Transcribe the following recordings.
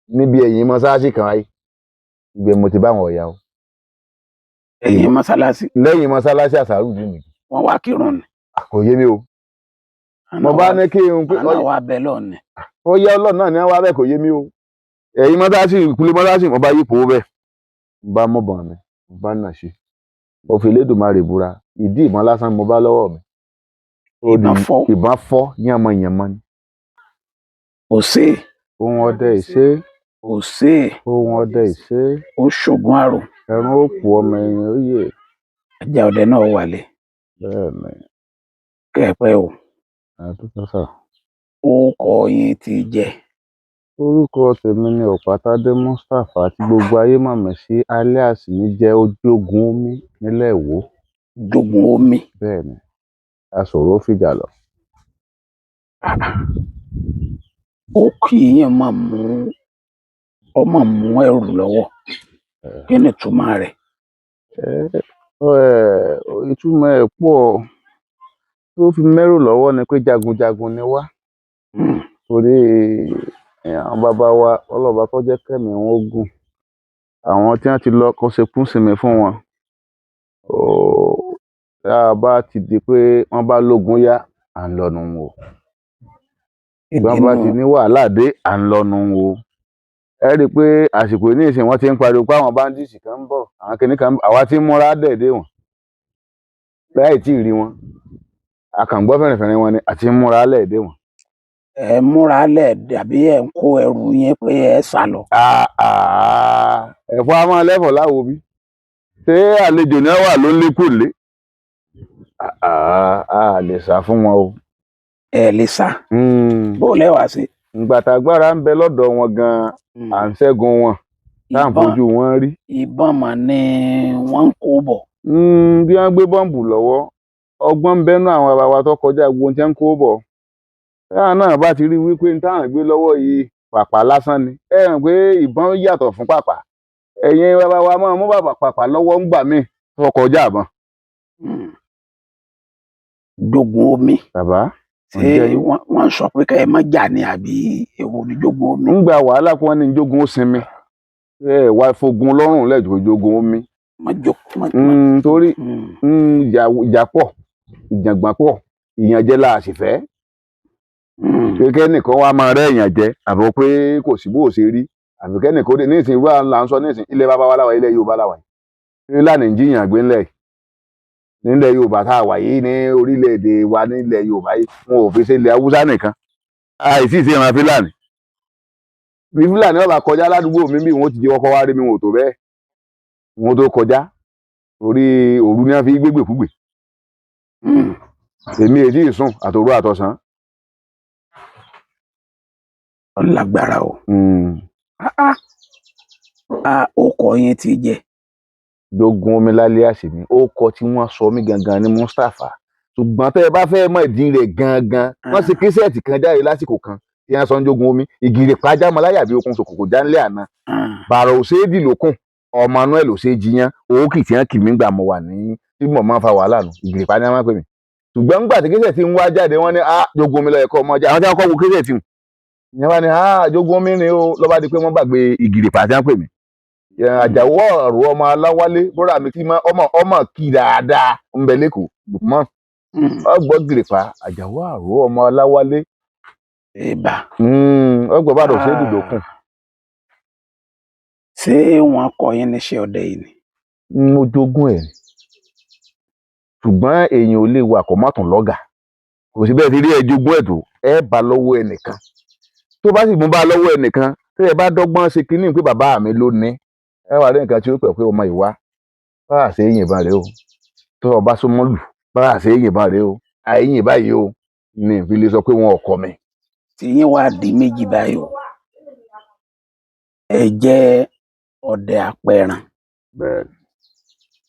Níbi ẹ̀yìn mọ́sáàsì kan ayé ibẹ̀ mo ti bá àwọn ọ̀yà o. Ẹ̀yìn mọ́sálásí? Lẹ́yìn mọ́sálásí àsàrùdù nìyí. Wọ́n wá kírun ni? Kò yé mi o. Mo bá ní kí n pé Àná wa bẹ lọ́ọ̀ ni. Ó yẹ Ọlọ́run náà ní wá bẹ́ẹ̀, kò yé mi o. Ẹ̀yìn mọ́sáàsì, ìkúlé mọ́sáàsì, mo bá yípo bẹ́ẹ̀, mo bá mọ̀bọ̀n mi, mo bá nà ṣe, mo fi Elédùmarè búra, ìdí ìbọn lásán mo bá lọ́wọ́ mi. Ìbọn fọ́? Ìbọn fọ́ yánmọ́yánmọ́ ni. Òsè. Ohun ọdẹ ìṣe. Òsè. Ohun ọdẹ ìṣe. Ó ṣògùn àrò. Ẹran ó kú, ọmọ ẹ̀yìn ó yè. Ajá ọdẹ náà wálé. Bẹ́ẹ̀ ni. Kẹ́ẹ̀pẹ́ o. Àdúgbò sà. Orúkọ yín ti jẹ́? Orúkọ tèmi ni Ọ̀pátádé Mustapha, tí gbogbo ayé mọ̀ mí sí alias mi jẹ́ Ojógun Omi nílẹ̀ Ìwó. Jogun Omi? Bẹ́ẹ̀ ni, aṣòro fìjà lọ. Ó kì í yẹn máa mú ọmọ mú ẹrù lọ́wọ́, kí ni ìtumọ̀ rẹ̀? Ìtumọ̀ ẹ̀ pọ̀. Tó fi mẹ́rù lọ́wọ́ ni pé jagunjagun ni wá, torí àwọn bàbá wa, ọlọ́ba kó jẹ́ kẹ́mi wọn ó gùn, àwọn tí wọ́n ti lọ kó ṣe kún sinmi fún wọn. Tá a bá ti di pé wọ́n bá lógun yá, à ń lọ́nu o. Bí wọ́n bá ti ní wàhálà dé, à ń lọ́nu o. Ẹ rí i pé àsìkò ní ìsìn, wọ́n ti ń pariwo pé àwọn bandits kan ń bọ̀, àwọn kìnnì kan ń bọ̀. Àwa ti ń múra dẹ̀dẹ̀ wọn láì tí ì rí wọn, a kàn ń gbọ́ fẹ̀rẹ̀fẹ̀rẹ̀ wọn ni, àti ń múra lẹ́ẹ̀dẹ̀ wọn. Ẹ múra lẹ̀ dàbí ẹ ń kó ẹrù yín pé ẹ sá lọ? Ẹ̀fọ́ a máa lẹ́fọ̀ọ́ láwo bí ṣé àlejò ní wà ló ń lé kù lé, a lè sá fún wọn o. Ẹ lè sá? Bó lẹ wá sí? Ìgbà tágbára ń bẹ lọ́dọ̀ wọn gan-an, à ń ṣẹ́gun wọn, tá à ń fojú wọn rí. Ìbọn mà ni wọ́n ń kó bọ̀. Bí wọ́n gbé bọ́ǹbù lọ́wọ́, ọgbọ́n ń bẹ́nu àwọn bàbá wa tó kọjá gbogbo ohun tí wọ́n ń kó bọ̀. Táwọn náà bá ti rí wípé ní táwọn gbé lọ́wọ́ yìí, pàpà lásán ni. Ẹ hàn pé ìbọn yàtọ̀ fún pàpà. Ẹ̀yin bàbá wa máa mú bàbà pàpà lọ́wọ́ ń gbà míì tó kọjá àbọ̀n. Jogun Omi. Bàbá. Ṣé wọ́n sọ pé kẹ́ ẹ má jà ní, àbí èwo ni Jogun Omi? Ń gba wàhálà kí wọ́n ní jogun ó sinmi, ẹ wá fogun lọ́rùn lẹ́jọ́ jogun omi. Má jókòó má. Torí ìjà pọ̀, ìjàngbọ̀n pọ̀, ìyànjẹ la sì fẹ́. Pé kẹ́nìkan wá máa rẹ́ èèyàn jẹ, àbọ̀ pé kò sí bó ṣe rí, àbí kẹ́nìkan ó dé nísìnyí wá là ń sọ nísìnyí. Ilẹ̀ bàbá wa láwa, ilẹ̀ Yorùbá láwa yìí, Fúlàní ń jiyàn gbé ńlẹ̀ yìí. Nílẹ̀ Yorùbá tá a wà yìí, ní orílẹ̀-èdè wa nílẹ̀ Yorùbá yìí, wọn ò fi ṣe ilẹ̀ Haúsá nìkan, àìsí ìṣe ìran Fúlàní. Bí Fúlàní ọba kọjá ládùúgbò mi, bí wọn ti jẹ́ kọ́kọ́ wá rí mi, wọn ò tó bẹ́ẹ̀, wọn tó kọjá, torí òru ni wọ́n fi gbégbèkúgbè. Èmi èyí sùn àtòru àtọ̀sán. Ó lágbára o. Ó kọ yín ti jẹ? Jogun Omi lálẹ́ àṣìmí, ó kọ tí wọ́n sọ mí gangan ní Mustapha, ṣùgbọ́n tẹ́ ẹ bá fẹ́ mọ̀ ìdí rẹ̀ gangan, wọ́n ṣe késẹ́ẹ̀tì kan jáde lásìkò kan tí wọ́n sọ ń Jogun Omi ìgìrì pàjámọ́láyà bí okun ṣòkòkò jánlẹ̀ àná, bàrà òṣèdì lókun, ọmọ inú ẹ̀ ló ṣe jiyàn òókì tí wọ́n kì mí gbà mọ́ wà ní tí mo máa ń fa wàhálà nù. Ìgìrì pa ni wọ́n máa ń pè mí, ṣùgbọ́n ńgbà tí késẹ́ẹ̀tì ń wá jáde, wọ́n ní, "Ah, Jogun Omi ló yẹ kó ọmọ jẹ́." Àwọn tí wọ́n kọ́ wo késẹ́ẹ̀tì hùn ìyẹn wá ní, "Ah, Jogun Omi ni ó." Lọ́ba di pé wọ́n gbàgbé ìgìrì pa tí wọ́n pè mí. Àjàwọ́ ọ̀rọ̀ ọmọ aláwálé bọ́dà mi tí ọmọ ọmọ kì dáadáa ń bẹ lẹ́kọ̀ọ́ mọ́ ọgbọ́n gìrìpá, Àjàwọ́ àrò ọmọ aláwálé. Ìbà. Ọgbọ́n bàdàn ṣé dùdòkùn. Ṣé wọ́n kọ́ yín níṣẹ́ ọdẹ yìí ni? Mo jogún ẹ̀, ṣùgbọ́n èèyàn ò lè wà kó má tún lọ́gà. Kò sí bẹ́ẹ̀ tí rí ẹ jogún ẹ̀ tó, ẹ bá lọ́wọ́ ẹnìkan, tó bá sì mú bá lọ́wọ́ ẹnìkan, tí ẹ bá dọ́gbọ́n ṣe kínní pé bàbá mi ló ní, ẹ wà rí nǹkan tí ó pẹ̀ pé ọmọ ìwá bá a ṣe yìnbọn rèé o, tó o bá súnmọ́ lù, bá a ṣe yìnbọn rèé o, àìyìn báyìí o, ní ìfi lè sọ pé wọn ò kọ́ mi. Tí yín wá di méjì báyìí o. Ẹ jẹ́ ọdẹ apẹran,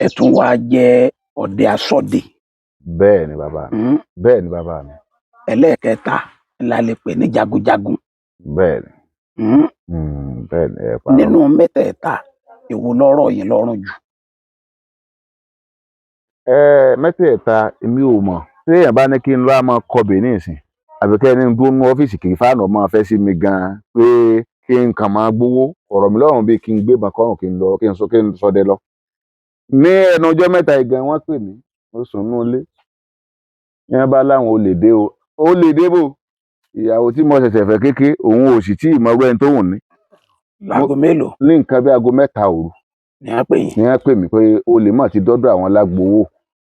ẹ tún wá jẹ́ ọdẹ asọdẹ. Bẹ́ẹ̀ ni, bàbá mi. Bẹ́ẹ̀ ni, bàbá mi. Ẹlẹ́ẹ̀kẹta la lè pè ní jagunjagun. Bẹ́ẹ̀ ni. Bẹ́ẹ̀ ni, ẹ parọ́. Nínú mẹ́tẹ̀ẹ̀ta, èwo lọ́rọ̀ yín lọ́rùn jù? Ẹ mẹ́tẹ̀ẹ̀ta, èmi ò mọ̀. Tí èèyàn bá ní kí n lọ máa kọbè ní ìsìn, àbí kẹ́ ní dúró nú ọ́fíìsì kì í fáànù ọmọ fẹ́ sí mi gan-an pé Kí n kàn máa gbowó ọ̀rọ̀ mi lọ́rùn bíi kí n gbébọn kọ́rùn, kí n lọ, kí n sọ, kí n sọdẹ lọ. Ní ẹnu ọjọ́ mẹ́ta yìí gan, wọ́n pè mí, mo sùn nínú ilé, ní wọ́n bá láwọn olè dé o. Olè dé bò? Ìyàwó tí mo ṣẹ̀ṣẹ̀ fẹ́ kéke, òun ò sì tí ì mọ irú ẹni tó wùn ní. Láago mélòó? Ní nǹkan bí aago 3 òru. Ni wọ́n pè yín? Ní wọ́n pè mí pé olè mà ti dọ́dọ̀ àwọn lágbowó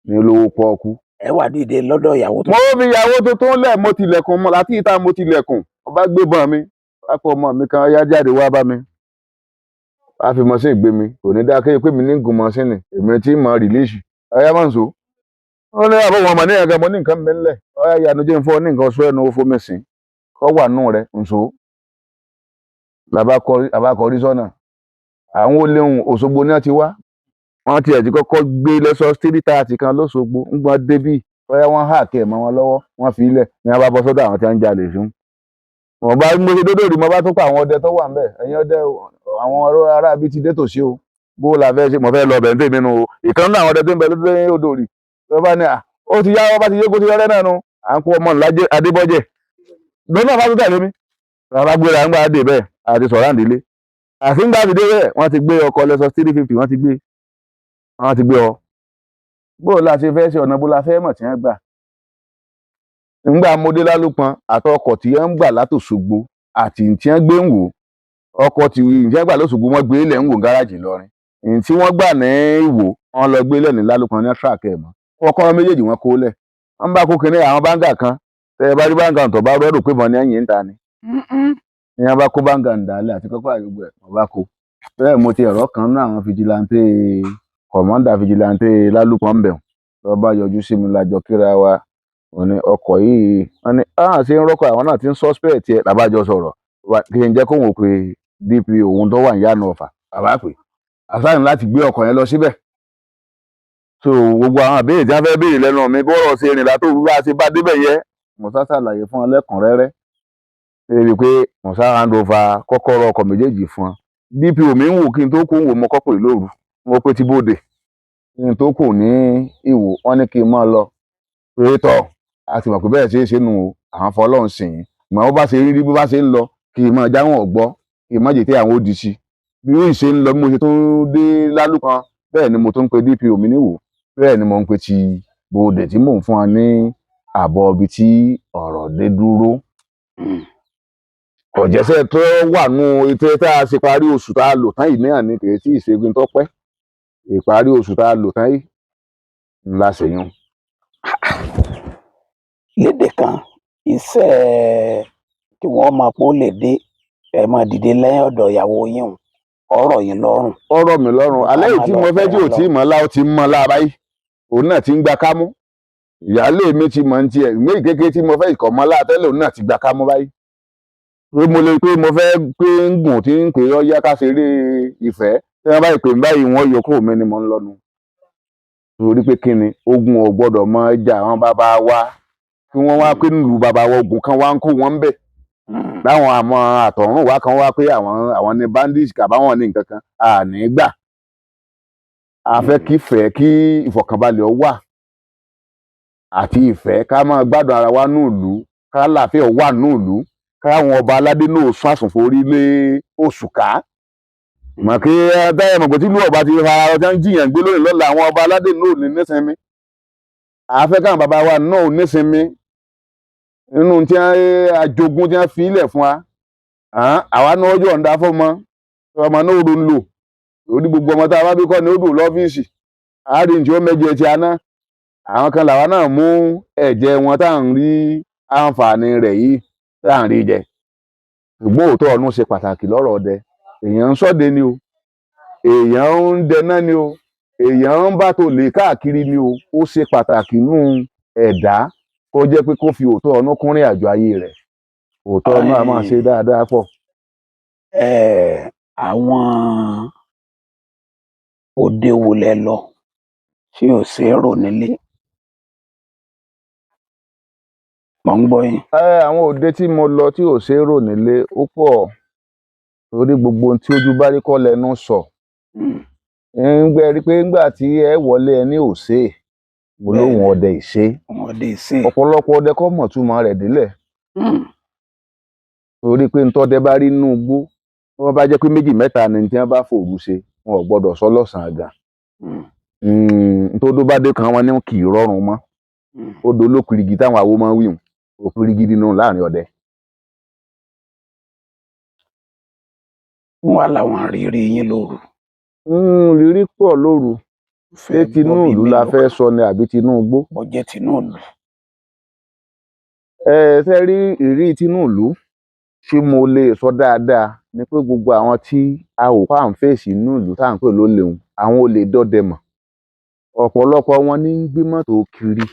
ní olówó pọ́ọ́kú. Ẹ wà dìde lọ́dọ̀ ìyàwó tó. Mo fi ìyàwó tuntun lẹ̀, mo tilẹ̀kùn mọ́ láti ìta, mo tilẹ̀kùn, mo bá gbébọn mi pápá, ọmọ mi kan yá jáde wá bá mi, wá fi machine gbé mi. Kò ní dáa kéye pé mi ní gun machine, èmi tí mo release ọyá máa ń so. Ó ní àbọ̀ wọn mọ̀ ní ẹ̀ka, mo ní nǹkan mi ńlẹ̀, ọyá yanu jẹ́ ń fọ́ ní nǹkan sọ ẹnu fomi sìn kọ́ wà nù rẹ̀ nso. Làbá kọrí sọ́nà àwọn olóhùn Òṣogbo ní wọ́n ti wá. Wọ́n tiẹ̀ ti kọ́kọ́ gbé lẹ́sọ̀ 3:30 kan lọ́sọ̀gbó ń gbọ́n débì, bóyá wọ́n hà kí ẹ̀ mọ́ wọn lọ́wọ́, wọ́n fi ilẹ̀ ní wọ́n bá bọ́ sọ́dọ̀ àwọn tí wọ́n ń jalè fún. Mo bá mo ṣe dódò rí, mo bá tún pa àwọn ọdẹ tó wà ńbẹ̀, ẹ̀yin ọdẹ o, àwọn ará bíi ti dé tòsí o, bó la fẹ́ ṣe? Mo fẹ́ lọ bẹ̀ ń tèmi nu o. Ìkan nínú àwọn ọdẹ tó ń bẹ lóde odò rí ló bá ní à ó ti yá, wọ́n bá ti yé kó ti yọrẹ́ náà nu, à ń kó ọmọ ńlá Adébọ́jẹ̀ lọ́nà bá tún tẹ̀lé mi. Bàbá gbéra ń gbà dé bẹ́ẹ̀ àti sọ̀rọ̀ àǹdílé àti ń gbà fi dé bẹ́ẹ̀, wọ́n ti gbé ọkọ̀ lẹ́sọ̀ 350, wọ́n ti gbé ọ. Bó la ṣe fẹ́ ṣe? Ọ̀nà bó la fẹ́ mọ̀ tí wọ́n gbà? Ńgbà mo dé Lálùpọ̀n, àtọkọ̀ tí wọ́n ń gbà látòṣogbo àti tí wọ́n gbé ń wò, ọkọ̀ tí wọ́n gbà lọ́ṣogbo, wọ́n gbé lẹ̀ ń wò gáràjì Ìlọrin. Èyí tí wọ́n gbà ní Ìwò, wọ́n lọ gbé lẹ̀ ní Lálùpọ̀n ní track ẹ̀ mọ́. Kọ́kọ́rọ́ méjèèjì wọ́n kó lẹ̀, wọ́n bá kó kinní àwọn báńgà kan. Tẹ́ ẹ bá rí báńgà tó bá rọ́ọ̀rù pé mọ́ ní ẹ̀yìn ń ta ni ní wọ́n bá kó báńgà ń dálẹ̀ àti kọ́kọ́rọ́ àgbègbè ẹ̀, wọ́n bá kó bẹ́ẹ̀. Mo ti ẹ̀rọ kan náà, àwọn vigilante, commander vigilante Lálùpọ̀n ń bẹ̀ lọ́ bá yọjú sí mi, lájọ kíra wa. Wọ́n ní ọkọ̀ yìí, wọ́n ní ah, ṣe ń rọ́kọ̀ àwọn náà ti ń suspect ẹ̀. Làbájọ sọ̀rọ̀ kí n jẹ́ kóun ò pé DPO òun tó wà ní Yánà Ọ̀fà, bàbá pè àsáyìn láti gbé ọkọ̀ yẹn lọ síbẹ̀. So gbogbo àwọn àbẹ̀rẹ̀ tí wọ́n fẹ́ béèrè lẹ́nu mi, bọ́rọ̀ ṣe rìn látò bá a ṣe bá débẹ̀ yẹ, mo sá ṣàlàyé fún wọn lẹ́kùnrẹ́rẹ́ débi pé mo sá hand over kọ́kọ́rọ́ ọkọ̀ méjèèjì fún wọn. DPO mi ń wò kí n tó kó ń wò, mo kọ́ pè lóru, mo pé tí bóde kí n tó kò ní Ìwò, wọ́n ní kí n máa lọ pé tọ̀, a ti mọ̀ pé bẹ́ẹ̀ ṣe é ṣe nù o, àwọn fọlọ́run sìn ín ìmọ̀, bó bá ṣe rí, bó bá ṣe ń lọ, kí n máa jáwọ̀n ọ̀gbọ́, kí n má jẹ́ tí àwọn ó di sí bí ó ṣe ń lọ. Bí mo ṣe tún dé Lálùpọ̀n, bẹ́ẹ̀ ni mo tún ń pe DPO mi níwò, bẹ́ẹ̀ ni mo ń pe ti bòde tí mò ń fún wa ní àbọ̀ ibi tí ọ̀rọ̀ dé dúró. Kò jẹ́sẹ̀ tó wà nù ètò tá a ṣe parí oṣù tá a lò tán yìí náà ni, kì í tí ì ṣe tó pẹ́. Ìparí oṣù tá a lò tán yìí ńlá ṣèyún. Lédè kan, iṣẹ́ kí wọ́n máa pó lè dé, ẹ máa dìde lẹ́yìn ọ̀dọ̀ ìyàwó yín o, ọ̀rọ̀ yín lọ́rùn. Ọ̀rọ̀ mi lọ́rùn. Alẹ́ yìí tí mo fẹ́ tí ò tí ì mọ̀ lá, ó ti ń mọ̀ lá báyìí, òun náà ti ń gba kámú. Ìyáálé mi ti mọ̀ ní tiẹ̀ ìwé ìkéke tí mo fẹ́ ìkọ̀ mọ́ lá tẹ́lẹ̀, òun náà ti gba kámú báyìí pé mo lè pé mo fẹ́ pé ń gùn tí ń pè ọ́ yá ká ṣeré ìfẹ́. Tí wọ́n bá pè mí báyìí, wọ́n yọ kúrò mi ni mo ń lọ́nu, torí pé kí ni, ogun ò gbọ́dọ̀ mọ jà àwọn bàbá wa kí wọ́n wá pé nílùú bàbá wa, ogun kan wá ń kó wọn ń bẹ̀ láwọn àmọ́ àtọ̀run wá kan wá pé àwọn ní bandits kàbáwọn ní nǹkan kan àní gbà. A fẹ́ kí fẹ́ kí ìfọ̀kànbalẹ̀ ó wà àti ìfẹ́, ká máa gbádùn ara wa nílùú, ká láàfin ó wà nílùú, káwọn ọba aládé náà sún àsùnforí lé òṣùká mọ̀ kí dáyà mọ̀ pé tí ìlú ọba ti fara ọjà ń jìyàn gbé lónìí lọ́la, àwọn ọba aládé náà ò ní nísinmi. A fẹ́ káwọn bàbá wa náà ò nísinmi nínú tí ajogún tí wọ́n fi ilẹ̀ fún wa. Àwa náà yọ̀ǹda fọ́mọ, ọmọ náà ó ro ń lò orí gbogbo ọmọ tá a bá bí kọ́ ni ó dùn lọ́fíìsì àárín tí ó mẹ́jẹ ti aná. Àwọn kan làwa náà mú ẹ̀jẹ̀ wọn tá à ń rí àǹfààní rẹ̀ yìí, tá à ń rí jẹ. Ṣùgbọ́n òótọ́ ọ̀nù ṣe pàtàkì lọ́rọ̀ ọdẹ. Èèyàn ń ṣọdẹ ni o, èèyàn ń dẹná ni o, èèyàn ń bá tó lè káàkiri ni o, ó ṣe pàtàkì nú ẹ̀dá kó jẹ́ pé kó fi òótọ́ ọ̀nù kúnrìn àjò ayé rẹ̀. Òótọ́ ọ̀nù a máa ṣe dáadáa pọ̀. Àwọn òde wo lẹ lọ tí ò ṣeé rò nílé? Mò ń gbọ́ yín. Àwọn òde tí mo lọ tí ò ṣeé rò nílé ó pọ̀, torí gbogbo ohun tí ojú bá rí kọ́ lẹnu sọ. Ń gbẹ rí pé ńgbà tí ẹ wọlé ẹ ní òṣè mo lóhùn ọdẹ ìṣe. Ọdẹ ìṣe. Ọ̀pọ̀lọpọ̀ ọdẹ kọ́ mọ̀ túmọ̀ rẹ̀ délẹ̀, torí pé ntọ́dẹ bá rí inú igbó Wọ́n bá jẹ́ pé méjì mẹ́ta ni tí wọ́n bá fòru ṣe, wọn ò gbọ́dọ̀ sọ lọ́sàn-án gan. Tó dó bá dé kan, wọn ní kì í rọrùn mọ́. Ó dolókìrìgì táwọn àwo máa ń wíhun, òkìrìgìdì nù láàrin ọdẹ. Wọ́n wá láwọn rírí yín lóru. Rírí pọ̀ lóru. Ṣé Fẹ́ tinú gbọ́ bíi ìlú la mélòó fẹ́ kan. sọ ni àbí tinú igbó? Bó jẹ́ tinú ìlú. Ẹ ṣe rí ìrírí tinú ìlú tí mo lè sọ dáadáa ni pé gbogbo àwọn tí a ò pa à ń fèsì inú ìlú tá à ń pè lólè òun, àwọn olè dọdẹ mọ̀. Ọ̀pọ̀lọpọ̀ wọn ní ń gbé mọ́tò kiri,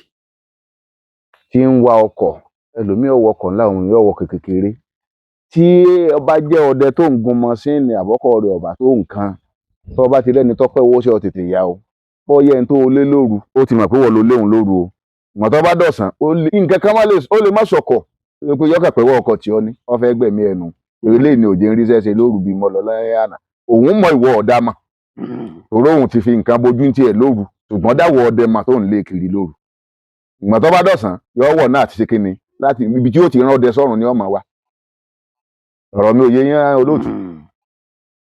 tí ń wa ọkọ̀, ẹlòmíì ó wọkọ̀ ńlá, òun yóò wọkọ̀ kékeré. Tí ọba jẹ́ ọdẹ tó ń gun mọ́ṣíìnì àbọ́kọ̀ rẹ̀ ọ̀bà tó nǹkan, tó bá ti lẹ́ni tọ́pẹ́ owó ṣe ọ tètè yá o. Bóyá ẹni tó lé lóru, ó ti mọ̀ pé wọ́n ló léwu lóru o. Ìgbà tó bá dọ̀sán, nǹkan kan ó lè má sọkọ̀, ó pé yọ́kà pẹ̀wọ́ ọkọ̀ tí ó ní, wọ́n fẹ́ gbẹ̀mí ẹnu. Eléyìí ni òjé ń ríṣẹ́ ṣe lóru bí mo lọ láyé àná. Òun mọ ìwọ ọ̀dà mọ̀. Torí òun ti fi nǹkan bojú ní tiẹ̀ lóru, ṣùgbọ́n dáwọ́ ọdẹ mà tó ń lé kiri lóru. Ìgbà tó bá dọ̀sán, yọ wọ̀ náà àti ṣe kíni láti ibi tí yóò ti rán ọdẹ sọ́run ni ọmọ wa. Ọ̀rọ̀ mi ò yé yín olóòtú.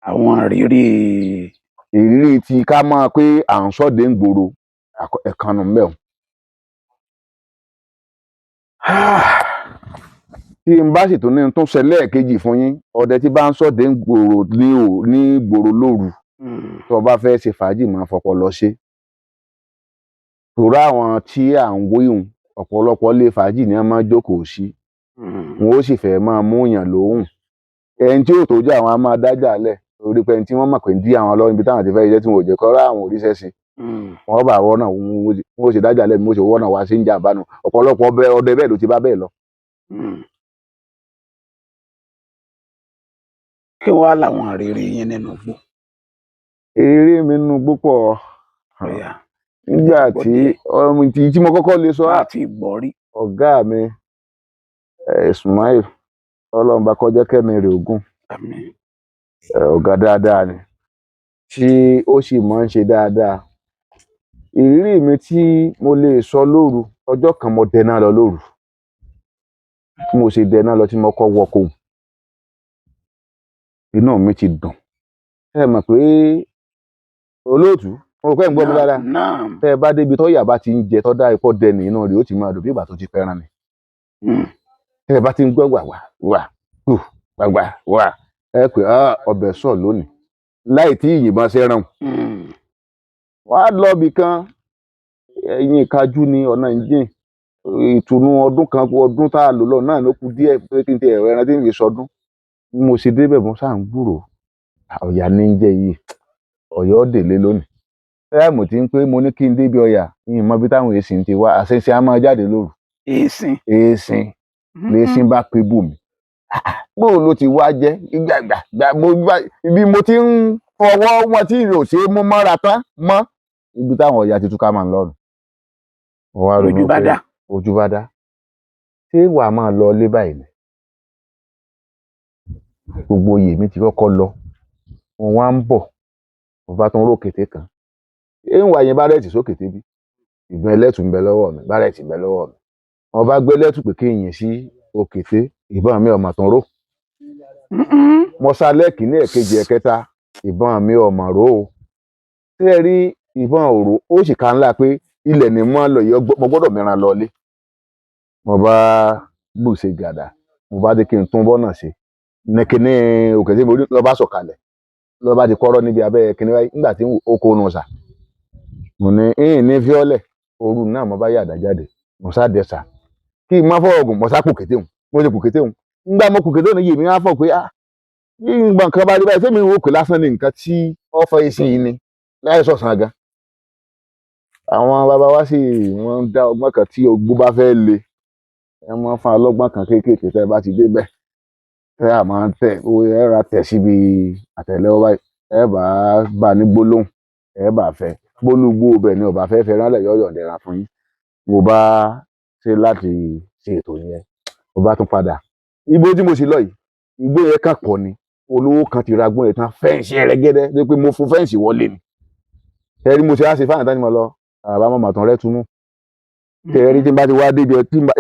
Àwọn ìrírí. Ìrírí ti ká máa pé à ń sọ̀dé ń gbòòrò ẹ̀kànnù mbẹ̀. Tí n bá sì tún ní tún ṣe lẹ́ẹ̀kejì fún yín, ọdẹ tí bá ń sọ̀dé ń gbòòrò ní gbòòrò lóru, tó bá fẹ́ ṣe fàájì máa fọpọlọ ṣe. Torí àwọn tí à ń wíhun, ọ̀pọ̀lọpọ̀ ilé fàájì ni wọ́n máa ń jókòó sí. Wọn ó sì fẹ́ máa mú yàn lóhùn. Ẹni tí ò tó jẹ́ àwọn á máa dájà lẹ̀ torí pé ẹni tí wọ́n mọ̀ pé ń dí àwọn lọ́wọ́ níbi táwọn ti fẹ́ iṣẹ́ tí wọn ò jẹ́ kọ́ rá àwọn òríṣẹ́ sí. Wọ́n bá wọ́n náà, wọ́n ó ṣe dájà lẹ̀, wọ́n ó ṣe wọ́n náà wá sí ń jàǹbá nu. Ọ̀pọ̀lọpọ̀ ọdẹ bẹ́ẹ̀ ló ti bá bẹ́ẹ̀ lọ. Kí wá làwọn ìrírí yín nínú igbó? Ìrírí mi nínú igbó pọ̀. Ọ̀yà. Nígbà tí ọmọ tí mo kọ́kọ́ lè sọ, Láti gbọ́ rí. Ọ̀gá mi, Ismail, Ọlọ́run bá kọjá kẹ́mi rè ogún. Àmín. Ọ̀gá dáadáa ni, tí ó sì máa ń ṣe dáadáa. Ìrírí mi tí mo lè sọ lóru, ọjọ́ kan mo dẹná lọ lóru. Bí mo ṣe dẹná lọ tí mo kọ́ wọkọ̀, inú mi ti dùn. Ẹ mọ̀ pé olóòtú, mo rò pé ẹ̀ ń gbọ́ mi dáadáa. Naam. Tẹ́ ẹ bá débi tọ́yà bá ti ń jẹ tọ́ dá ipò dẹni, inú rẹ̀ ó ti máa dùn bí ìgbà tó ti fẹ́ràn ni. Tẹ́ ẹ bá ti ń gbọ́ wà wà wà hù wà wà wà, ẹ pé ọbẹ̀ sọ̀ lónìí láì tí ìyìnbọn ṣe ràn. Wọ́n á lọ ibì kan, ẹ̀yìn ìkajú ni ọ̀nà ìjìn. Ìtùnú ọdún kan, ọdún tá a lò lọ náà ló kù díẹ̀ pé kí n ti ẹ̀rọ ẹran tí ń fi sọdún. Bí mo ṣe débẹ̀, mo ṣáà ń gbúròó. Ọ̀yà ní ń jẹ́ yìí, Ọ̀yọ́ délé lónìí. Táìmù tí ń pé mo ní kí n débi ọ̀yà, n mọ ibi táwọn èsì ti wá, àṣẹ̀ṣẹ̀ á máa jáde lóru. Èsìn. Èsìn. Lèsìn bá pe bù mí. Bóò ló ti wá jẹ́? Ìgbà gbà mo bá ibi mo ti ń fọwọ́ wọn tí ìrò ṣe é mú mọ́ra tán mọ́. Ibi táwọn ọ̀yà ti túká máa ń lọ́rùn. Mo wá ronú Lójú bá pé dá. Ojú bá dá. Ṣé wàá máa lọ ilé báyìí ni? Gbogbo oyè mi ti kọ́kọ́ lọ. Mo wá ń bọ̀. Mo bá tún rò kété kan. Ṣé ń wá yẹn bárẹ̀tì sókè tébí? Ìbọn ẹlẹ́tù ń bẹ lọ́wọ́ mi, bárẹ̀tì ń bẹ lọ́wọ́ mi. Mo bá gbé lẹ́tù pé kí n yìn sí òkété, ìbọn mi ọ̀mọ̀ tún ró. Mo sá lẹ́ẹ̀kínní, ẹ̀kejì, ẹ̀kẹta, ìbọn mi ọ̀mọ̀ ró o. Ṣé ẹ rí ìbọn òró? Ó sì ká ńlá pé ilẹ̀ ni mo lọ yìí, mo gbọ́dọ̀ mìíràn lọlé. Mo bá bùṣe gàdà, mo bá dé kí n tún bọ́nà ṣe. Ní kíní òkété mo rí lọ bá sọ̀kalẹ̀, lọ bá di kọ́rọ́ níbi abẹ́ kíní báyìí nígbà tí ó kó nu sà. Mo ní ìhìn ní fíọ́lẹ̀, òru náà mo bá yàdá jáde, mo sá dẹ sà. Kí n má fọwọ́ gùn, mo sá kù kété hùn, mo ṣe kù kété hùn. Nígbà mo kù kété hùn yìí mi á fọ̀ pé bí nǹkan kan bá rí báyìí, sẹ́mi wò pé lásán ni nǹkan tí ó fẹ́ ìsìn yìí ni láì sọ̀sán gan. Àwọn bàbá wa sì wọ́n ń dá ọgbọ́n kan tí ogbó bá fẹ́ le. Ẹ máa ń fún alọ́gbọ́n kan kéékèèké tẹ́ ẹ bá ti dé bẹ́ẹ̀. Tẹ́ a máa ń tẹ̀, ó ẹ ra tẹ̀ síbi àtẹ̀lẹ́wọ́ báyìí. Ẹ bá bá ní gbólóhùn, ẹ bá fẹ́. Gbólúgbó bẹ̀ ni ọba fẹ́ fẹ́ ránlẹ̀ yọ̀yọ̀ dẹ̀ra fún yín. Mo bá ṣe láti ṣe ètò yẹn, mo bá tún padà. Igbó tí mo sì lọ yìí, igbó yẹn kàn pọ̀ ni. Olówó kan ti ra gbọ́n yẹn tán, fence rẹ́gẹ́dẹ́, tó pé mo fún fence wọlé ni. Ẹ rí mo ṣe á ṣe fáwọn tán ni mo lọ, àbá mọ̀mọ́ tán rẹ́ túmú. Tẹ rí tí n bá ti wá débi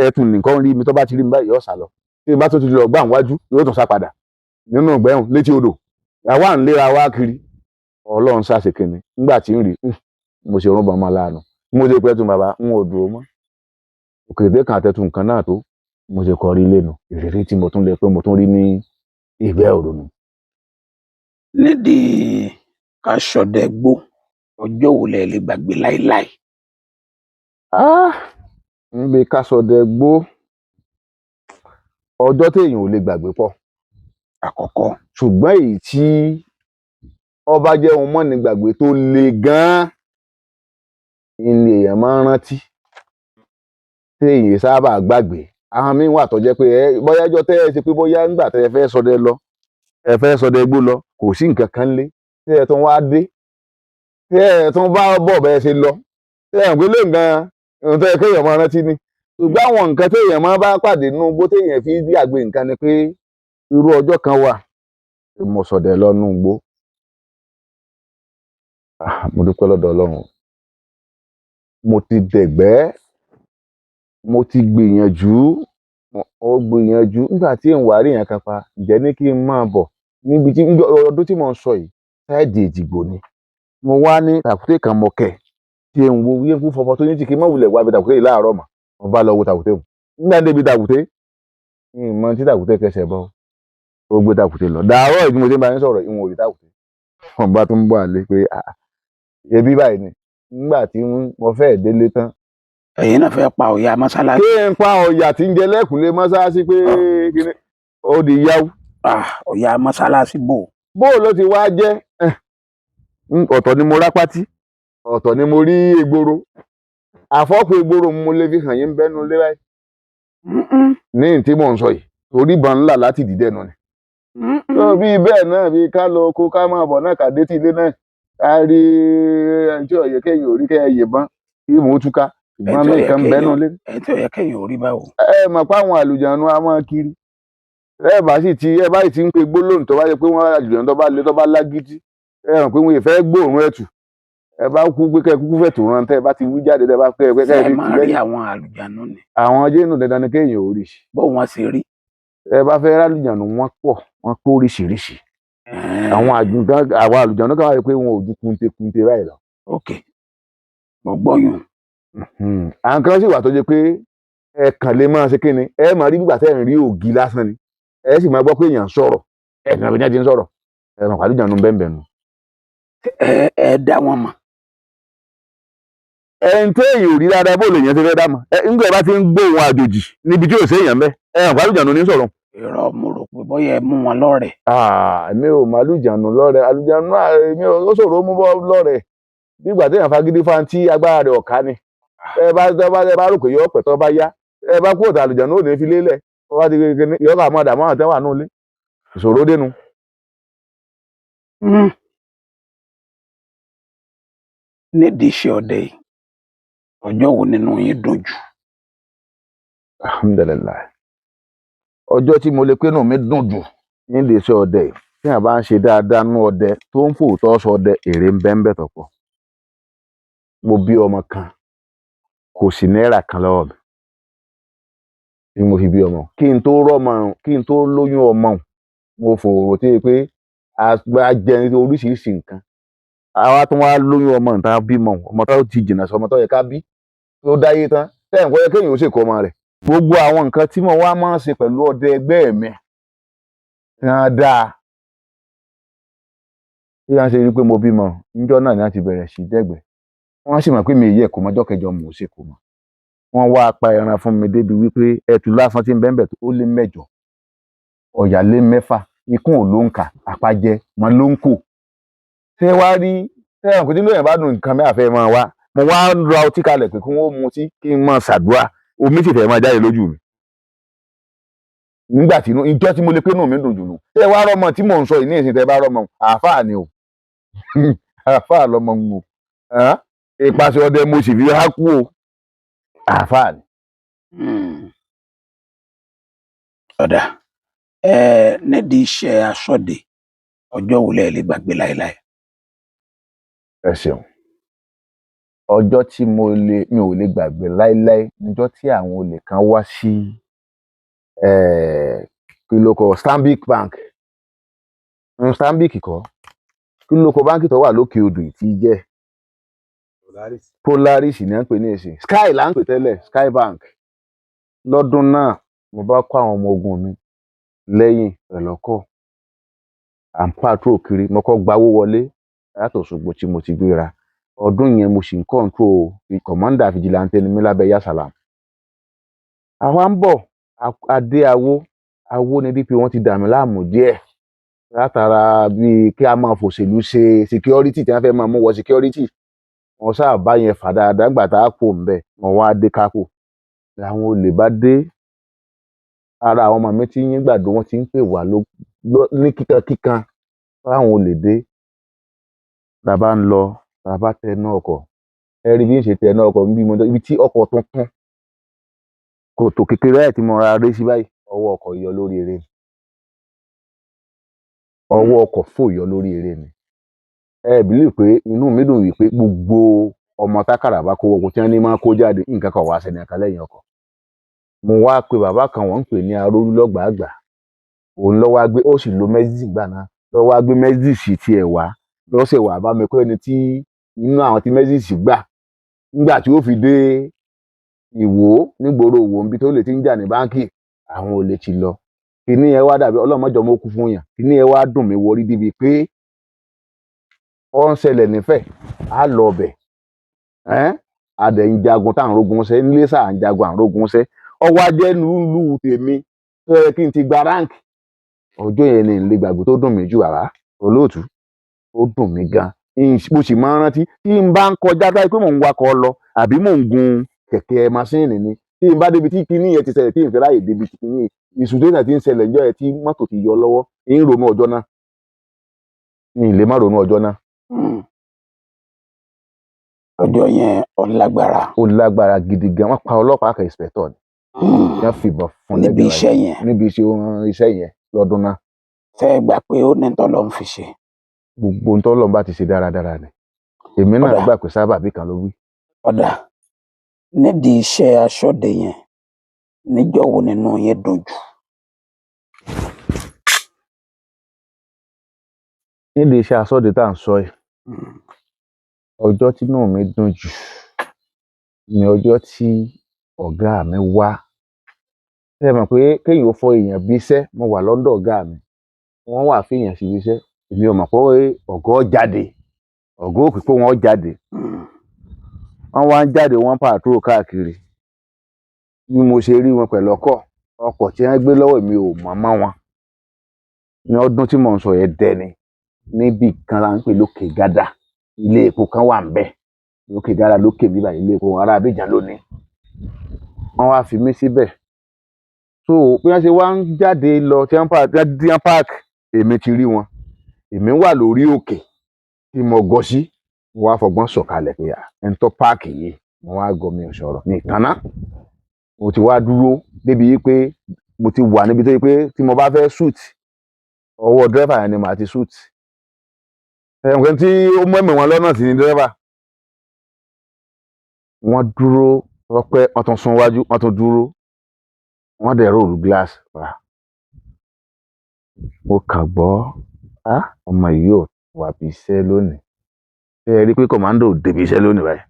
ẹtùn nìkan rí mi, tó bá ti rí mi báyìí yóò sá lọ. Tí n bá tún ti lọ gbà wájú, yóò tún sá padà. Nínú ìgbẹ́hùn létí odò àwa ń léra wá kiri. Ọlọ́run ṣàṣekínni nígbà tí ń rí, mo ṣe rúbọn mọ́ láàánú, mo ṣe pẹ́ tún bàbá n ò dúró mọ́ òkèdè kan àtẹ̀tù nǹkan náà tó mo ṣe kọrí lẹ́nu. Ìrírí tí mo tún lè pé mo tún rí ní ìgbẹ́ òru nù. Nídìí ká ṣọdẹ gbó, ọjọ́ wo lẹ lè gbàgbé láéláé? Ah, níbi ká ṣọdẹ gbó, ọjọ́ téèyàn ò lè gbàgbé pọ̀. Àkọ́kọ́. Ṣùgbọ́n èyí tí ọba jẹ́ ohun mọ́ni gbàgbé tó le gan-an ni èèyàn máa ń rántí téèyàn sábà gbàgbé. Àwọn míín wà tó jẹ́ pé ẹ bóyá ọjọ́ tẹ́ ẹ ṣe pé bóyá ńgbà tẹ́ ẹ fẹ́ ṣọdẹ lọ, ẹ fẹ́ ṣọdẹ gbó lọ, kò sí nǹkan kan lé, tẹ́ ẹ tún wá dé, tẹ́ ẹ tún bá bọ̀ bẹ́ẹ̀ ṣe lọ, tẹ́ ẹ pé lóun gan-an ohun tó yẹ kéèyàn máa rántí ni. Ṣùgbọ́n àwọn nǹkan téèyàn máa bá pàdé nínú igbó téèyàn fi gbàgbé nǹkan ni pé irú ọjọ́ kan wà tí mo ṣọdẹ lọ nínú igbó. Ah, mo dúpẹ́ lọ́dọ̀ Ọlọ́run, mo ti dẹ̀gbẹ́, mo ti gbìyànjú, mo gbìyànjú nígbà tí n wà rí èèyàn kan pa. Ǹjẹ́ ní kí n máa bọ̀ níbi tí ọdún tí mò ń sọ yìí, sáìdì Èjìgbò ni. Mo wá ní tàkúté kan mọ̀ kẹ̀ tí n wo yín fún opportunity kí n má wulẹ̀ wá ibi tàkúté yìí láàárọ̀ mọ́. Mo bá lọ wo tàkúté hùn. Nígbà débi tàkúté, n mọ tí tàkúté kẹsẹ̀ bọ́, ó gbé tàkúté lọ. Dàárọ̀ yìí bí mo ṣe ń bá yín sọ̀rọ̀, n ò rí tàkúté. Mo bá tún bọ̀ àlé pé àà, ebi báyìí ni. Nígbà tí mo fẹ́ délé tán, Ẹ̀yin náà fẹ́ pa ọ̀yà mọ́sálásí? Kí n pa ọ̀yà tí ń jẹ lẹ́kùnlé mọ́sáàsì pé kíni ó di yáwó. Ah, ọ̀yà mọ́sálásí bò? Bó ló ti wá jẹ́, ọ̀tọ̀ ni mo rápátí, ọ̀tọ̀ ni mo rí egboro. Àfọ́kù egboro mo lè fi hàn yín bẹ́nu lé báyìí ní tí mò ń sọ yìí, torí ìbọn ńlá láti dìde nù ni. Tó bí bẹ́ẹ̀ náà, bí ká lọ oko ká máa bọ̀ náà, ká dé tí ilé náà, ká rí ẹni tí ó yẹ kéèyàn ò rí, kẹ́ ẹ yìnbọn kí mò ń túká. Ìbọn Ẹni tí ó mi yẹ kan bẹ́nu kéèyàn lé. Ẹni tí ó yẹ kéèyàn ò rí báwo? Ẹ mọ̀ pé àwọn àlùjànnú a máa kiri. Ẹ bá sì ti ń pe gbólóhùn tó bá yẹ pé wọ́n àlùjànnú tó bá le, tó bá lágídí, ẹ mọ̀ pé wọn ì fẹ́ gbóòórùn ẹ̀tù. Ẹ bá kú pé kẹ́ ẹ kúkú fẹ̀ tó rán tẹ́ ẹ bá ti wí jáde, tẹ́ ẹ bá kẹ́ ẹ Ṣé kẹ́ ẹ ẹ fi máa tì rí lẹ́yìn. àwọn àlùjànnú ni? Àwọn jẹ́nu dandan ni kéèyàn ò rí. Bó wọn ṣe rí? Ẹ bá fẹ́ rálùjànnú, wọ́n pọ̀, wọ́n kó oríṣiríṣi. Àwọn àlùjànnú kan wà pé wọn ò ju kunte kunte báyìí lọ. Ok, mo gbọ́ yùn. Àwọn kan sì wà tó jẹ́ pé ẹ kàn lè máa ṣe kíni, ẹ máa rí nígbà tẹ́ ẹ̀ ń rí ògì lásán ni, ẹ sì máa gbọ́ pé èèyàn ń sọ̀rọ̀, ẹ kàn bí wọ́n ti ń sọ̀rọ̀, ẹ mọ̀ pàlùjànnú bẹ́ẹ̀ bẹ́ẹ̀ nù. Ẹ dá wọn mọ̀? Ẹni tí èèyàn ò rí dáadáa, bó lèèyàn ti fẹ́ dá mọ̀? Ẹ nígbà bá ti ń gbóhùn àjòjì níbi tí ò séèyàn bẹ́ẹ̀, ẹ mọ̀ pàlùjànnú ní sọ̀rọ̀. Irọ́, mo rò pé bóyá ẹ mú wọn lọ́rẹ̀ẹ́. Ah, èmi ò mọ àlùjànnú lọ́rẹ̀. Àlùjànnú, èmi ò, ó ṣòro mú bọ́ lọ́rẹ̀. Bí ìgbà téèyàn fagídí fáńtí agbára rẹ̀ ọ̀ká ni. Ẹ bá tẹ́ bá ẹ bá rò pé yọ pẹ̀ tó bá yá, ẹ bá kúrò tí àlùjànnú ò ní fi lélẹ̀, ó bá ti kékeré yọ ká máa dààmú àwọn tẹ́ wà nù ilé. Ìṣòro dénú. Nídìí iṣẹ́ ọdẹ yìí, ọjọ́ wo nínú yín dùn jù? Alhamdulillahi, ọjọ́ tí mo lè pé inú mi dùn jù nídìí iṣẹ́ ọdẹ yìí, tí èèyàn bá ń ṣe dáadáa nú ọdẹ tó ń fòótọ́ sọ ọdẹ, èrè ń bẹ ń bẹ tọ̀pọ̀. Mo bí ọmọ kan, kò sí náírà kan lọ́wọ́ mi tí mo fi bí ọmọ. Kí n tó rọ́mọ, kí n tó lóyún ọmọ, mo fòòró tí pé a jẹ oríṣiríṣi nǹkan. Àwa tó wá lóyún ọmọ nǹkan bímọ, ọmọ tó ti jìnnà sọmọ tó yẹ ká bí tó dáyé tán, tẹ́ ẹ̀ ń kọ́ yẹ kéèyàn ó ṣèkọ́ ọmọ rẹ̀. Gbogbo àwọn nǹkan tí mo wá máa ń ṣe pẹ̀lú ọdẹ ẹgbẹ́ mi wọ́n dáa. Bí wọ́n ṣe rí pé mo bímọ níjọ́ náà ni wọ́n ti bẹ̀rẹ̀ sí dẹ́gbẹ̀ẹ́. Wọ́n sì mọ̀ pé mi yẹ kó mọ́jọ́ kẹjọ mò ń ṣe kó mọ́. Wọ́n wá pa ẹran fún mi débi wípé ẹtù lásán tí ń bẹ́ẹ̀ bẹ́ẹ̀ ó lé 8, ọ̀yà lé 6, ikún ò ló ń kà, àpajẹ mọ́ ló ń kò. Ṣé wá rí ṣé ẹ̀rùn pé tí lóyìn bá dùn nǹkan mi àfẹ́ máa wá. Mo wá ń ra ọtí kalẹ̀ pé kí wọ́n mutí kí n máa ṣàdúrà, omi sì fẹ́ máa jáde lójú mi. Nígbà tí ìjọ tí mo lè pé inú mi dùn jù nù. Ṣé wá rọ́mọ tí mò ń sọ yìí ní ìsìn, tẹ́ bá rọ́mọ, àáfàá ni o. Àáfàá lọmọ ń wò. Ìpàṣẹ ọdẹ mo sì fi há kú o. Àáfàá ni. Ọ̀dà ẹ, nídìí iṣẹ́ aṣọ́de, ọjọ́ wo lẹ lè gbàgbé láéláé? Ẹ ṣeun. Ọjọ́ tí mo lè mi ò lè gbàgbé láéláé níjọ́ tí àwọn olè kan wá sí kí ló kọ, Stanbic Bank. Stanbic kọ́, kí ló kọ báńkì tó wà lókè odò yìí tí í jẹ́? Polaris ní à ń pè ní ìsìn, Sky là ń pè tẹ́lẹ̀, Sky Bank. Lọ́dún náà, mo bá kó àwọn ọmọ ogun mi lẹ́yìn pẹ̀lú ọkọ̀, à ń patrol kiri. Mo kọ́ gbawó wọlé láti Òṣogbo tí mo ti gbéra. Ọdún yẹn, mo sì ń control, commander vigilante ni mí lábẹ́ Yasalam. Àwa ń bọ̀, adé awó awó ní DP, wọ́n ti dà mí láàmú díẹ̀ látara bíi kí a máa fòṣèlú ṣe security tí wọ́n fẹ́ máa mú wọ security. Wọ́n sáà bá yẹn fà dáadáa. Nígbà tá a kò ń bẹ̀, wọ́n wá dé kápò, làwọn olè bá dé. Ara àwọn ọmọ mi ti ń yín gbàdo, wọ́n ti ń pè wá ní kíkankíkan fáwọn olè dé. La bá ń lọ, la bá tẹná ọkọ̀. Ẹ rí bí ń ṣe tẹná ọkọ̀ níbi mo ibi tí ọkọ̀ tuntun kòtò kékeré ẹ̀ tí mo ra ré sí báyìí, ọwọ́ ọkọ̀ yọ lórí eré ni, ọwọ́ ọkọ̀ fò yọ lórí eré ni. Ẹ believe pé inú mi dùn wípé gbogbo ọmọ tákàrà bá kó wọkọ̀ tí wọ́n ní máa kó jáde, nǹkan kan wá sẹ́ni ẹ̀ka lẹ́yìn ọkọ̀. Mo wá pe bàbá kan, wọ́n ń pè ní Arólúlọ́gbàágbà. Òun ló wá gbé, ó sì lo Mercedes gbà náà, ló wá gbé Mercedes tiẹ̀ wá lọ́sẹ̀ wá bá mi kó ẹni tí inú àwọn tí Mercedes gbà. Nígbà tí ó fi dé Ìwó, nígboro Ìwó níbi tó lè ti ń jà ní báńkì, àwọn olè ti lọ. Kíní yẹn wá dàbí ọlọ́mọjọ́ mo kú fún yàn. Kíní yẹn wá dùn mí wọrí débi pé ó ń ṣẹlẹ̀ nífẹ̀ẹ́, á lọ ọbẹ̀ ẹ́n, a dẹ̀ ń jagun tá à ń rógun ṣẹ́ nílé sáà, ń jagun à ń rógun ṣẹ́. Ọwọ́ ajẹ́ lùlù tèmi tó yẹ kí n ti gba rank. Ọjọ́ yẹn ni n lè gbàgbé, tó dùn mí jù, bàbá olóòtú. Ó dùn mí gan, mo sì máa ń rántí tí n bá ń kọjá báyìí pé mò ń wakọ̀ lọ àbí mò ń gun kẹ̀kẹ́ maṣíìnì ni, tí n bá débi tí kinní yẹn ti ṣẹlẹ̀, tí n fi ráàyè débi tí kinní ìsùn tí ń ṣẹlẹ̀ níjọ́ yẹn tí mọ́tò ti yọ lọ́wọ́, ń ronú ọjọ́ náà, n lè má ronú ọjọ́ náà. Ọjọ́ yẹn ó lágbára. Ó lágbára gidi gan. Wọ́n pa ọlọ́pàá kan, inspector ni wọ́n fìbọn fún níbi lẹ́gbẹ̀ẹ́. Iṣẹ́ yẹn. Níbi iṣẹ́ yẹn lọ́dún náà. Ṣé ẹ gbà pé ó ní tọ́lọ́ ń fi ṣe? Gbogbo ohun tọ́lọ́run bá ti ṣe dáradára ni. Èmi náà Ọ̀dà. gbà pé sábàbí kan ló wí. Ọ̀dà, nídìí iṣẹ́ aṣọ́de yẹn, níjọ́ wo nínú yín dùn jù? Nídìí iṣẹ́ aṣọ́de tá à ń sọ yìí, ọjọ́ tí inú mi dùn jù ni ọjọ́ tí ọ̀gá mi wá. Ṣé ẹ mọ̀ pé kéèyàn ó fọ èèyàn bí iṣẹ́, mo wà lọ́dọ̀ ọ̀gá mi, wọ́n wà fèèyàn síbi iṣẹ́. Èmi ò mọ̀ pé ọ̀gá ó jáde, ọ̀gá ò pé pé wọ́n jáde. Wọ́n wá ń jáde, wọ́n patrol káàkiri. Bí mo ṣe rí wọn pẹ̀lú ọkọ̀, ọkọ̀ tí wọ́n gbé lọ́wọ́, mi ò mọ̀ mọ́ wọn. Ní ọdún tí mò ń sọ yẹn dẹni níbì kan là ń pè lókè Gádà, ilé epo kan wà ń bẹ̀ lókè Gádà, lókè bíbà, ilé epo ará Abidjan lónìí. Wọ́n wá fi mí síbẹ̀. So bí wọ́n ṣe wá ń jáde lọ tí wọ́n park, èmi ti rí wọn. Èmi wà lórí òkè tí mo gọ sí, mo wá fọgbọ́n sọ̀kalẹ̀ pé ẹni tó park yìí. Mo wá gọ, mi ò sọ̀rọ̀, mi ì tanná. Mo ti wá dúró débi wípé mo ti wà níbi tó yẹ pé tí mo bá fẹ́ shoot, ọwọ́ dírẹ́fà yẹn ni màá ti shoot. Ẹ̀wọ̀n tí ó mú ẹ̀mí wọn lọ́nà sí ni dírẹ́fà. Wọ́n dúró, wọ́n pẹ́, wọ́n tún sún wájú, wọ́n tún dúró, wọ́n dẹ̀ roll glass pa. Mo kàn gbọ́, ah, ọmọ yìí ò wá bí iṣẹ́ lónìí. Ṣé ẹ rí i pé commando ò débi iṣẹ́ lónìí báyìí?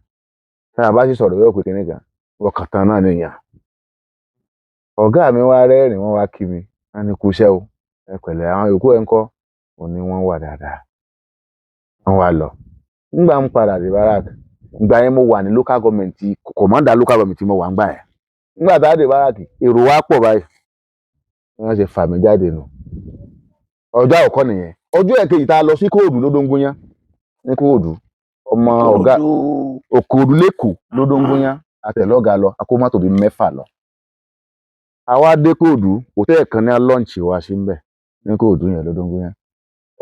Tá a bá sì sọ̀rọ̀, yóò pé kinní kan, wọ́n kàn tán náà nìyẹn. Ọ̀gá mi wá rẹ́rìn, wọ́n wá kí mi, wọ́n ní kú iṣẹ́ o, ẹ pẹ̀lẹ́, àwọn yòókù ẹ̀ ń kọ́? Mo ní wọ́n wà dáadáa. Wọ́n wá lọ. Nígbà ń padà dé barrack, ìgbà yẹn mo wà ní local government, commander local government mo wà ńgbà yẹn. Nígbà tá a dé barrack, èrò wa pọ̀ báyìí. Wọ́n ṣe fà mí jáde nù. Ọjọ́ àkọ́kọ́ nìyẹn. Ọjọ́ ẹ̀kejì tá a lọ sí Kóòdù lódóngúnyán, ní Kóòdù, ọmọ ọ̀gá Òkòòdù lẹ́kọ̀ọ́ lódóngúnyán, àtẹ̀lọ́gà lọ, a kó mọ́tò bíi mẹ́fà lọ. Àwa dé Kóòdù, hòtẹ́ẹ̀lì kan ní a launch wa sí ńbẹ̀ ní Kóòdù yẹn lódóngúnyán.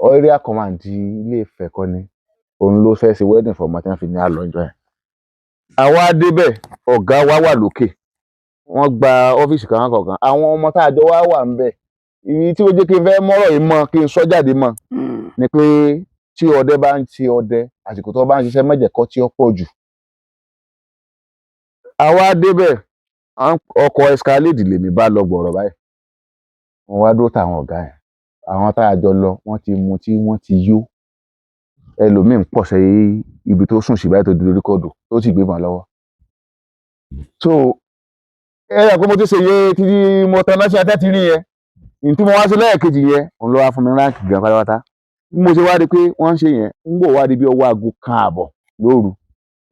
Area command Ilé Ifẹ̀ kọ́ ni, òun ló fẹ́ ṣe wedding fọmọ tí wọ́n fi ní a lọ ńjọ́ yẹn. Àwa débẹ̀, ọ̀gá wa wà lókè, wọ́n gba ọ́fíìsì kan kọ̀ọ̀kan. Àwọn ọmọ tá a jọ wá wà ńbẹ̀, ibi tí ó jẹ́ kí n fẹ́ mọ́rọ̀ yìí mọ́, kí n sọ jáde mọ́ ni pé tí ọdẹ bá ń ṣe ọdẹ, àsìkò tó bá ń ṣiṣẹ́, má jẹ́ kó tí ó pọ̀ jù. Àwa débẹ̀, ọkọ̀ Escalade lèmi bá lọ gbọ̀rọ̀ báyìí. Mo wá dúró táwọn ọ̀gá yẹn. Àwọn tá a jọ lọ wọ́n ti mu tí wọ́n ti yó, ẹlòmíín pọ̀ sí ibi tó sùn sí báyìí tó di lórí kọ́ọ̀dù tó sì gbébọn lọ́wọ́. So ẹ yà pé mo ti ṣe iye tí mo tan náà sí atẹ́ ti rí yẹn ní tí mo wá sí lẹ́ẹ̀kejì yẹn, òun ló wá fún mi ráǹkì gan pátápátá. Bí mo ṣe wá rí i pé wọ́n ń ṣe yẹn, ń bò wá di bí ọwọ́ 1:30 lóru,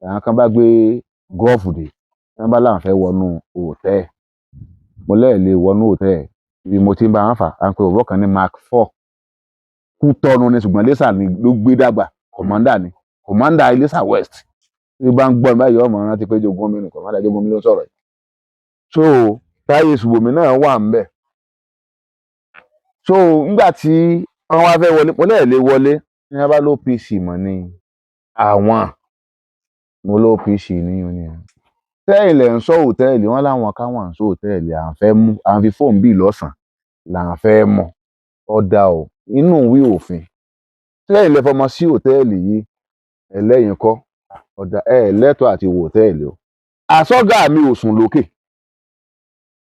àwọn kan bá gbé gọ́ọ̀fù dé, wọ́n bá láwọn fẹ́ wọnú hòtẹ́ẹ̀. Mo lẹ́ẹ̀ lè wọnú hòtẹ́ẹ̀. Ibi mo ti ń bá wọn fà á, ń pe bọ̀bọ́ kan ní Mark 4, Kútọ́nù ni, ṣùgbọ́n Iléṣà ni ló gbé dàgbà. Commander ni, commander Iléṣà West. Tí bá ń gbọ́ mi báyìí, ọmọ rántí pé Jogún mi nù, commander Jogún mi ló ń sọ̀rọ̀ yìí. So Táyé Ṣùbòmí náà wà ń bẹ̀. So nígbà tí wọ́n wá fẹ́ wọlé, mo lẹ́ẹ̀ lè wọlé. Ní wọ́n bá ló OPC mọ̀ ni àwọn, mo ló OPC ní ní tẹ́yìn lẹ̀ ń sọ hòtẹ́ẹ̀lì. Wọ́n láwọn káwọn ń sọ hòtẹ́ẹ̀lì, à ń fẹ́ mú, à ń fi fóònù bíi lọ́sàn-án là ń fẹ́ mọ̀. Ọ̀dà o, inú ìwé òfin, tẹ́yìn lẹ fọmọ sí hòtẹ́ẹ̀lì yìí, ẹlẹ́yìn kọ́ ọ̀dà ẹ̀ lẹ́tọ̀ọ́ àti wò hòtẹ́ẹ̀lì o. Àsọ́gà mi ò sùn lókè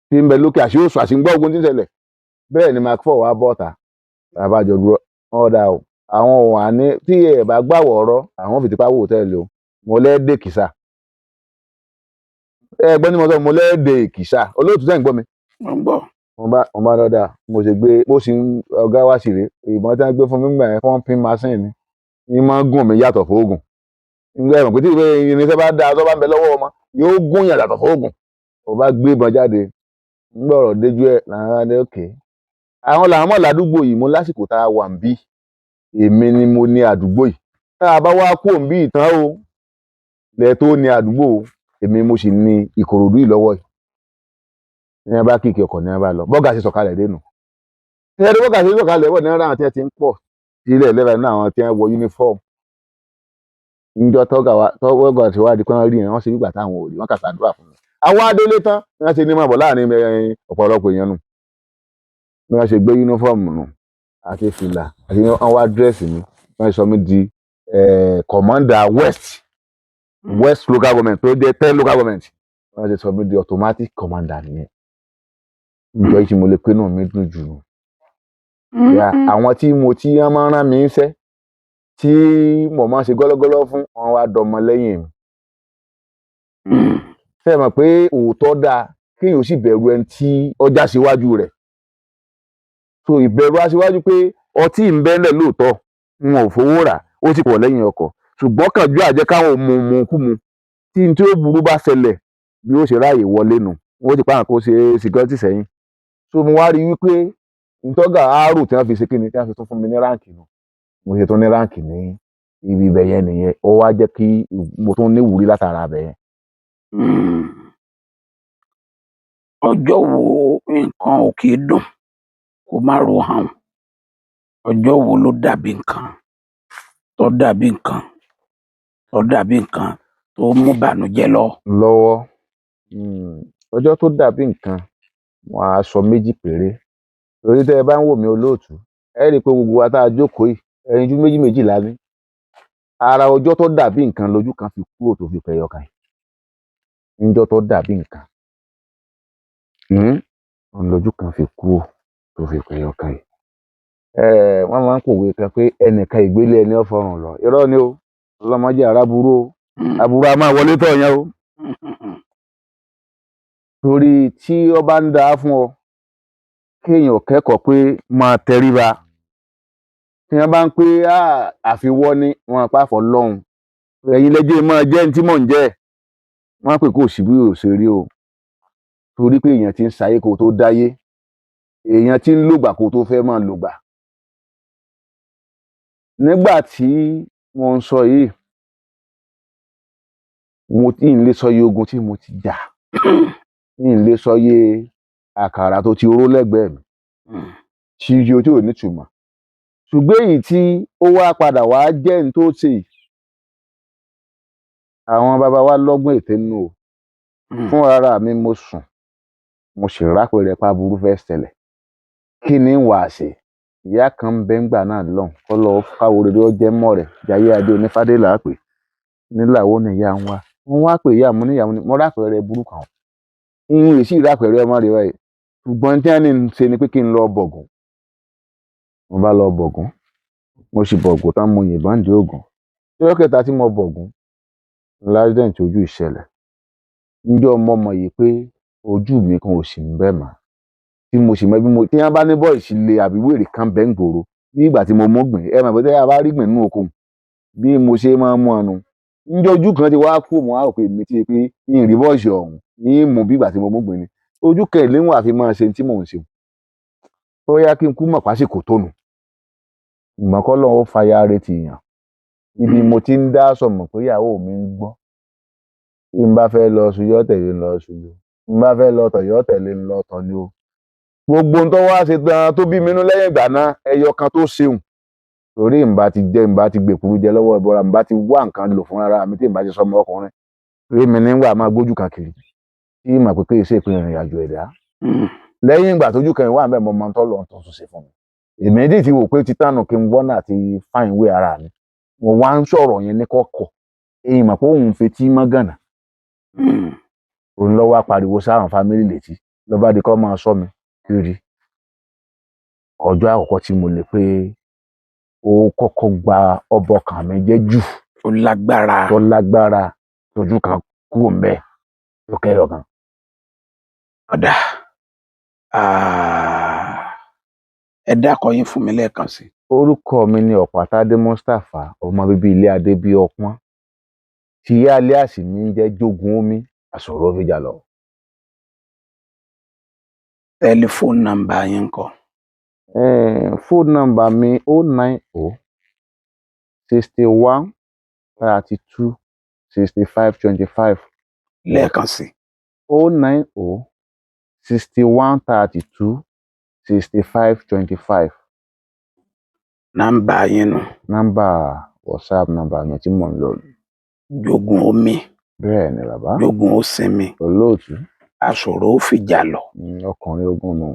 tí ń bẹ lókè, àṣì ó sùn, àṣì ń gbọ́ ogun tí ń ṣẹlẹ̀. Bẹ́ẹ̀ ni Mark 4 wá bọ́ta, àbájọ dúró. Ọ̀dà o, àwọn ò wà ní tí ẹ bá gbàwọ̀ ọ̀rọ̀, àwọn fi tipa wò hòtẹ́ẹ̀lì o. Mo lẹ́ẹ̀dẹ̀ kìsà, ẹ gbọ́ ní mo sọ, mo lẹ́ẹ̀dẹ̀ kìsà. Olóòtú, sẹ́yìn gbọ́ mi? Mo ń gbọ́. Mo bá dọ́dà, mo ṣe gbé bó ṣe ń ọ̀gá wa sì rè. Ìbọn tí wọ́n gbé fún mi gbà yẹn, pumping machine ni, ní máa ń gùn mí yàtọ̀ fóògùn. Nígbà yẹn pé tí ìwé irinṣẹ́ bá dáa tó bá ń bẹ lọ́wọ́ ọmọ, yóò gún yàn yàtọ̀ fóògùn. Mo bá gbé ìbọn jáde, nígbà ọ̀rọ̀ déjú ẹ̀ làwọn adé òkè, àwọn làwọn mọ̀ ládùúgbò yìí. Mo lásìkò tá a wà ń bí, èmi ni mo ní àdúgbò yìí. Tá a bá wá kú òǹbí ìtàn o, lẹ tó ní àdúgbò o, èmi mo sì ní Ìkòròdú yìí lọ́wọ́ yìí. Ní wọn bá kíkì ọkọ̀, ní wọn bá lọ, bọ́gà ṣe sọ̀kalẹ̀ dénú. Ẹni bọ́gà ṣe sọ̀kalẹ̀ bọ̀ ní wọn ráwọn tí wọ́n ti ń pọ̀ sílẹ̀ lẹ́bàá nínú àwọn tí wọ́n wọ uniform. Níjọ́ tọ́gà wa tọ́gà tí wàá di pé wọ́n rí yẹn, wọ́n ṣe nígbà táwọn ò rí wọ́n kà ṣàdúrà fún mi. Àwọn adélé tán ní wọ́n ṣe ní máa bọ̀ láàrin ọ̀pọ̀lọpọ̀ èèyàn nù, bí wọ́n ṣe gbé uniform nù àti fìlà àti wọ́n wá dress mi, wọ́n sọ mí di commander West local government tó jẹ́ 10 local government. Wọ́n ṣe sọ mí di automatic commander nìyẹn. Ìjọ yìí tí mo lè pé náà mi dùn jù nù. Ya, àwọn tí mo tí wọ́n máa ń rán mi ń ṣẹ́, tí mo máa ń ṣe gọ́lọ́gọ́lọ́ fún wọn, wá dọmọ lẹ́yìn mi. Ṣé ẹ mọ̀ pé òótọ́ dáa kéèyàn ó sì bẹ̀rù ẹni tí ọjà síwájú rẹ̀? So ìbẹ̀rù aṣíwájú pé ọtí ń bẹ́lẹ̀ lóòótọ́, wọn ò fowó rà, ó sì pọ̀ lẹ́yìn ọkọ̀, ṣùgbọ́n kànjú àjẹ́ káwọn ò mú mu kú mu tí n tí ó burú bá ṣẹlẹ̀, bí ó ṣe ráàyè wọlé nù, wọ́n ó ti pa àwọn kó ṣe security sẹ́yìn. So mo wá rí i wípé ntọ́gà àárò tí wọ́n fi ṣe kíni, tí wọ́n fi tún fún mi ní rank nù, mo ṣe tún ní rank ní ibi ibẹ̀ yẹn nìyẹn. Ó wá jẹ́ kí mo tún ní ìwúrí látara ibẹ̀ yẹn. Ọjọ́ wo nǹkan ò kì í dùn kó má ro hàn? Ọjọ́ wo ló dàbí nǹkan tó dàbí nǹkan tó dàbí nǹkan tó mú bànújẹ́ lọ? Lọ́wọ́, ọjọ́ tó dàbí nǹkan, wọn á sọ méjì péré. Torí tẹ́ ẹ bá ń wò mí, olóòtú, ẹ rí i pé gbogbo wa tá a jókòó yìí, ẹyinjú méjì méjì la ní. Ara ọjọ́ tó dàbí nǹkan lójú kan fi kúrò tó fi pẹyọ kan yìí. Níjọ́ tó dàbí nǹkan, òun lójú kan fi kúrò tó fi pẹyọ kan yìí. Wọ́n máa ń pòwe kan pé ẹnìkan ìgbélé ẹni ọ̀fọ̀rùn lọ. Irọ́ ni o, ọlọ́mọdé ara burú o, aburú a máa wọlé tọ̀ yẹn o. Torí tí ó bá ń dáa fún ọ, kéèyàn kẹ́kọ̀ọ́ pé máa tẹríba. Tí wọ́n bá ń pé àfiwọ́ ní wọn pàfọ́ lọ́hùn, ẹ̀yin lẹ́jọ́ máa jẹ́ ní tí mò ń jẹ́. Wọ́n pè kó sí bí ò ṣe rí o, torí pé èèyàn ti ń ṣayé kó tó dáyé, èèyàn ti ń lògbà kó tó fẹ́ máa lògbà. Nígbà tí mo ń sọ yìí, mo tí ń lè sọ iye ogun tí mo ti jà, ń lè sọ iye àkàrà tó ti ró lẹ́gbẹ̀ẹ́ mi tí iye tí ò nítumọ̀. Ṣùgbọ́n èyí tí ó wá padà wá jẹ́ ní tó ṣe yìí, àwọn bàbá wa lọ́gbọ́n ète nínú o. Fún ara mi, mo sùn, mo sì rápẹrẹ pa burú fẹ́ ṣẹlẹ̀. Kí ni ń wàá ṣe? Ìyá kan ń bẹ ńgbà náà lọ́hùn, kọ́ lọ káwo rere ó jẹ́ mọ́ rẹ̀ jayé adé onífádé là á pè nílàwó ní ìyá ń wá. Wọ́n wá pè ìyá mo ní ìyá mo ní mo rápẹrẹ burú kan, ìhun èsì rápẹrẹ ọmọ rẹ báyìí. Ṣùgbọ́n tí wọ́n ní ń ṣe ni pé kí n lọ bọ̀gùn. Mo bá lọ bọ̀gún, mo sì bọ̀gún tán, mo yìnbọn dé ògùn. Ọjọ́ kẹta tí mo bọ̀gún, l'accident ojú ìṣẹ̀lẹ̀. Níjọ́ mo mọ̀ yìí pé ojú mi kan ò sì ń bẹ̀ mọ́, tí mo sì mọ bí mo tí wọ́n bá ní bọ́ọ̀sì le àbí wèrè kan bẹ́ ń gbòòrò. Ní ìgbà tí mo mú gbìn, ẹ mọ̀ pé tí a bá rí gbìn nínú oko, bí mo ṣe máa ń mú ọnu. Níjọ́ ojú kan ti wá kú, mo wá rò pé èmi ti pé ń rí bọ́ọ̀sì ọ̀hún ní mú bí ìgbà tí mo mú gbìn ni. Ojú kẹ̀lé wọn àfi máa ṣe tí mò ń ṣe. Ó yá kí n kú mọ̀ pásìkò tónu. Ìmọ̀ kọ́ lọ́hún ó fàyà retí yàn. Ibi mo ti ń dá sọ̀mọ̀ pé ìyàwó mi ń gbọ́. Bí n bá fẹ́ lọ sùn, yọ́ tẹ̀lé ń lọ sùn. Bí n bá fẹ́ lọ tọ̀, yọ́ tẹ̀lé ń lọ tọ̀ ni o. Gbogbo ohun tó wá ṣe tán tó bí mi nú lẹ́yìn ìgbà náà, ẹyọ kan tó ṣeun. Torí n bá ti jẹ, n bá ti gbèkúrú jẹ lọ́wọ́ ẹbọra, n bá ti wá nǹkan lò fún ara mi tí n bá ti sọmọ ọkùnrin. Rí mi nígbà máa gbójú kan kiri. Tí mà pé kí ṣe ìpín ìrìn àjò ẹ̀dá. Lẹ́yìn ìgbà tójú kan wà ńbẹ̀, mo mọ ohun tọ́lọ́run tó tún ṣe fún mi. Èmi dì ti wò pé títànù kí n wọ́nà àti fáìn wé ara mi. Mo wá ń sọ̀rọ̀ yẹn ní kọ̀kọ̀. Èyí mọ̀ pé òun fetí mọ́ gànà. Òun ló wá pariwo sáwọn fámílì létí. Ló bá di kó máa sọ mi kiri. Ọjọ́ àkọ́kọ́ tí mo lè pé ó kọ́kọ́ gba ọbọkàn mi jẹ́ jù. Ó lágbára. Tó lágbára tójú kan kúrò ńbẹ̀ tó kẹ́yọ̀ kan. Ọ̀dà, ẹ dákọ yín fún mi lẹ́ẹ̀kan sí. Orúkọ mi ni Ọ̀pátádé Mustapha, ọmọ bíbí ilé Adé bí ọpọ́n. Tí alias mi ń jẹ́ Jogun Omi, àsọ̀rọ̀ fìjà lọ. Tẹlifóònù nọ́mbà yín ńkọ́? Fóònù nọ́mbà mi 090 61 32 65 25. Lẹ́ẹ̀kan sí. 090 61 32 65 25. Nọ́mbà yín nù. Nọ́mbà WhatsApp nọ́mbà mi tí mò ń lò. Jogun Omi. Bẹ́ẹ̀ ni bàbá. Jogun ó sinmi. Olóòtú. Aṣòro ó fìjà lọ. Ọkùnrin ogun nù.